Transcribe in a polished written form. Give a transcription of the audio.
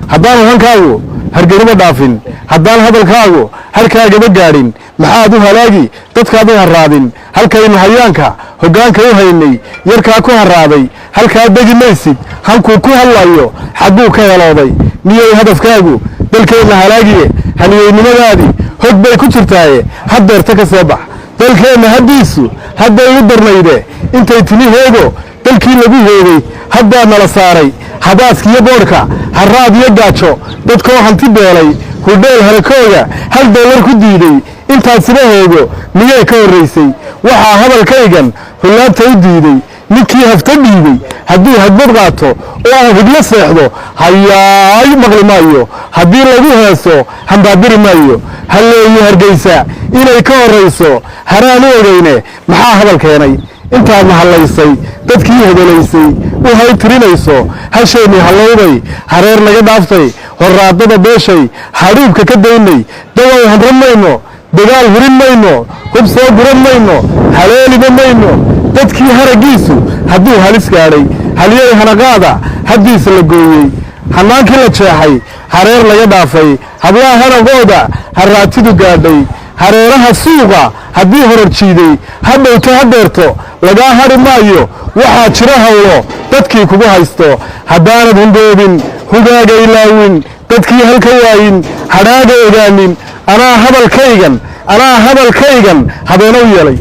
Haddaanu hankaagu hargerima dhaafin, haddaan hadalkaagu harkaagama gaadhin, maxaad u halaagi dadkaad u harraadin? Halkaynu hayaanka hoggaanka u haynay, yarkaa ku harraaday halkaa degi maysid. Hankuu ku hadlayo xagguu ka helooday? Miyay hadafkaagu dalkeenna halaagiye? Haliyeynimadaadii hog bay ku jirtaaye, haddeerta ka soo bax dalkeenna. Haddiisu hadday u darnayde, intay timi heego dalkii lagu hoogay, haddaa nala saaray habaaskiyo boodhka, harraad iyo gaajo, dadkoo hanti beelay, hudheel halakooga $1 ku diiday. Intaasina hoogo miyay ka horraysay? Waxaa hadalkaygan hullaabta u diiday, ninkii hafta dhiibay hadduu hadbad qaato oo uu higlo seexdo, hayaay maqli maayo. Haddii lagu heeso hambaabiri maayo. Halleeyo Hargeysa inay ka horrayso haraan u ogeyne, maxaa hadal keenay? Intaadna hallaysay, dadkii hodolaysay u haytirinayso, hasheennii hallowday, hareer naga dhaaftay, horraadada beeshay, hadhuubka ka daynay. Dawaw hanran mayno, dagaal hurin mayno, hub soo guran mayno, haleeliba mayno. Dadkii haraggiisu hadduu halis gaadhay, haliyey hanaqaada haddiisa la gooyey, hannaankii la jeexay, hareer laga dhaafay, hablaha hanaqooda harraatidu gaadhay, hareeraha suuqa haddii horar jiiday, ha dhowto ha deerto lagaa hadhi maayo. Waxaa jira hawlo dadkii kugu haysto. Haddaanad hungoobin, hugaaga ilaawin, dadkii halka waayin, hadhaaga ogaanin, anaa hadalkaygan, anaa hadalkaygan habeena u yeelay.